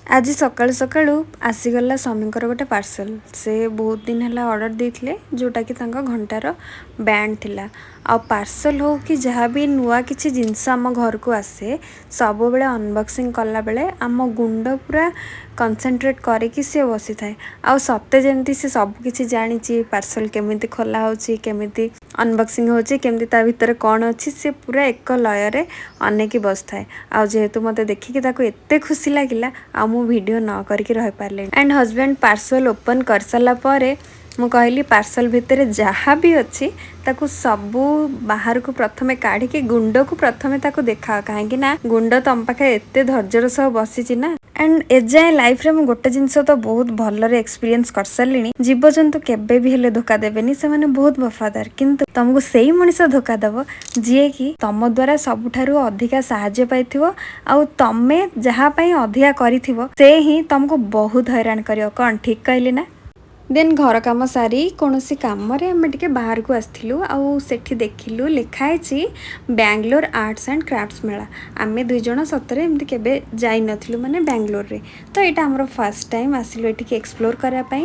ଆଜି ସକାଳୁ ସକାଳୁ ଆସିଗଲା ସ୍ୱାମୀଙ୍କର ଗୋଟେ ପାର୍ସଲ୍। ସେ ବହୁତ ଦିନ ହେଲା ଅର୍ଡ଼ର ଦେଇଥିଲେ, ଯେଉଁଟାକି ତାଙ୍କ ଘଣ୍ଟାର ବ୍ୟାଣ୍ଡ ଥିଲା। ଆଉ ପାର୍ସଲ୍ ହଉ କି ଯାହା ବି ନୂଆ କିଛି ଜିନିଷ ଆମ ଘରକୁ ଆସେ, ସବୁବେଳେ ଅନବକ୍ସିଂ କଲାବେଳେ ଆମ ଗୁଣ୍ଡ ପୁରା କନସେନ୍ଟ୍ରେଟ୍ କରିକି ସିଏ ବସିଥାଏ। ଆଉ ସତେ ଯେମିତି ସେ ସବୁ କିଛି ଜାଣିଛି, ପାର୍ସଲ୍ କେମିତି ଖୋଲା ହେଉଛି, କେମିତି ଅନବକ୍ସିଂ ହେଉଛି, କେମିତି ତା ଭିତରେ କ'ଣ ଅଛି, ସେ ପୁରା ଏକ ଲୟରେ ଅନେଇକି ବସିଥାଏ। ଆଉ ଯେହେତୁ ମୋତେ ଦେଖିକି ତାକୁ ଏତେ ଖୁସି ଲାଗିଲା, ଆଉ ମୁଁ ଭିଡ଼ିଓ ନ କରିକି ରହିପାରିଲିନି। ଆଣ୍ଡ ହଜବେଣ୍ଡ ପାର୍ସଲ୍ ଓପନ୍ କରିସାରିଲା ପରେ ମୁଁ କହିଲି, ପାର୍ସଲ୍ ଭିତରେ ଯାହା ବି ଅଛି ତାକୁ ସବୁ ବାହାରକୁ ପ୍ରଥମେ କାଢ଼ିକି ଗୁଣ୍ଡକୁ ପ୍ରଥମେ ତାକୁ ଦେଖାଅ, କାହିଁକି ନା ଗୁଣ୍ଡ ତମ ପାଖରେ ଏତେ ଧୈର୍ଯ୍ୟର ସହ ବସିଛି ନା। ଆଣ୍ଡ ଏଯାଏଁ ଲାଇଫ୍ରେ ମୁଁ ଗୋଟେ ଜିନିଷ ତ ବହୁତ ଭଲରେ ଏକ୍ସପିରିଏନ୍ସ କରିସାରିଲିଣି, ଜୀବଜନ୍ତୁ କେବେ ବି ହେଲେ ଧୋକା ଦେବେନି, ସେମାନେ ବହୁତ ବଫାଦାର। କିନ୍ତୁ ତମକୁ ସେଇ ମଣିଷ ଧୋକା ଦେବ ଯିଏକି ତମ ଦ୍ୱାରା ସବୁଠାରୁ ଅଧିକା ସାହାଯ୍ୟ ପାଇଥିବ ଆଉ ତମେ ଯାହା ପାଇଁ ଅଧିକା କରିଥିବ, ସେ ହିଁ ତମକୁ ବହୁତ ହଇରାଣ କରିବ। କ'ଣ ଠିକ୍ କହିଲି ନା? ଦେନ୍ ଘର କାମ ସାରି କୌଣସି କାମରେ ଆମେ ଟିକେ ବାହାରକୁ ଆସିଥିଲୁ ଆଉ ସେଠି ଦେଖିଲୁ ଲେଖା ହେଇଛି ବାଙ୍ଗଲୋର ଆର୍ଟସ୍ ଆଣ୍ଡ କ୍ରାଫ୍ଟସ୍ ମେଳା। ଆମେ ଦୁଇ ଜଣ ସତରେ ଏମିତି କେବେ ଯାଇନଥିଲୁ, ମାନେ ବାଙ୍ଗଲୋରରେ। ତ ଏଇଟା ଆମର ଫାର୍ଷ୍ଟ ଟାଇମ୍ ଆସିଲୁ ଏଠିକି ଏକ୍ସପ୍ଲୋର କରିବା ପାଇଁ।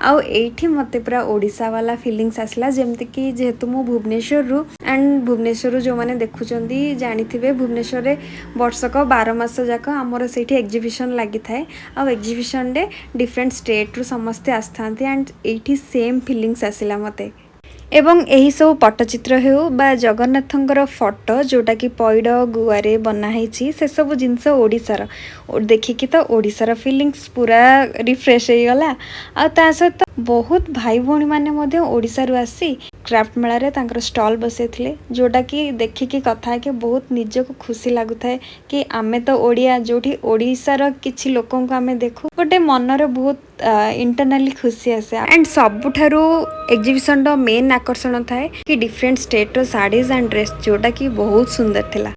ଆଉ ଏଇଠି ମୋତେ ପୁରା ଓଡ଼ିଶା ବାଲା ଫିଲିଙ୍ଗସ୍ ଆସିଲା, ଯେମିତିକି ଯେହେତୁ ମୁଁ ଭୁବନେଶ୍ୱରରୁ, ଆଣ୍ଡ ଭୁବନେଶ୍ୱରରୁ ଯେଉଁମାନେ ଦେଖୁଛନ୍ତି ଜାଣିଥିବେ, ଭୁବନେଶ୍ୱରରେ ବର୍ଷକ 12 ମାସ ଯାକ ଆମର ସେଇଠି ଏକ୍ଜିବିସନ୍ ଲାଗିଥାଏ। ଆଉ ଏକ୍ଜିବିସନ୍ରେ ଡିଫରେଣ୍ଟ ଷ୍ଟେଟ୍ରୁ ସମସ୍ତେ ଆସିଥାନ୍ତି। ଆଣ୍ଡ ଏଇଠି ସେମ୍ ଫିଲିଙ୍ଗସ୍ ଆସିଲା ମୋତେ। ଏବଂ ଏହିସବୁ ପଟ୍ଟଚିତ୍ର ହେଉ ବା ଜଗନ୍ନାଥଙ୍କର ଫଟୋ, ଯେଉଁଟାକି ପଇଡ଼ ଗୁଆରେ ବନା ହେଇଛି, ସେସବୁ ଜିନିଷ ଓଡ଼ିଶାର ଦେଖିକି ତ ଓଡ଼ିଶାର ଫିଲିଙ୍ଗସ୍ ପୁରା ରିଫ୍ରେଶ୍ ହେଇଗଲା। ଆଉ ତା ସହିତ ବହୁତ ଭାଇ ଭଉଣୀମାନେ ମଧ୍ୟ ଓଡ଼ିଶାରୁ ଆସି କ୍ରାଫ୍ଟ ମେଳାରେ ତାଙ୍କର ଷ୍ଟଲ୍ ବସେଇଥିଲେ, ଯେଉଁଟାକି ଦେଖିକି କଥା ହେଇକି ବହୁତ ନିଜକୁ ଖୁସି ଲାଗୁଥାଏ କି ଆମେ ତ ଓଡ଼ିଆ। ଯେଉଁଠି ଓଡ଼ିଶାର କିଛି ଲୋକଙ୍କୁ ଆମେ ଦେଖୁ, ଗୋଟେ ମନରେ ବହୁତ ଇଣ୍ଟରନାଲି ଖୁସି ଆସେ। ଆଣ୍ଡ ସବୁଠାରୁ ଏକ୍ଜିବିସନର ମେନ୍ ଆକର୍ଷଣ ଥାଏ କି ଡିଫରେଣ୍ଟ ଷ୍ଟେଟ୍ର ଶାଢ଼ୀଜ୍ ଆଣ୍ଡ ଡ୍ରେସ୍, ଯେଉଁଟାକି ବହୁତ ସୁନ୍ଦର ଥିଲା।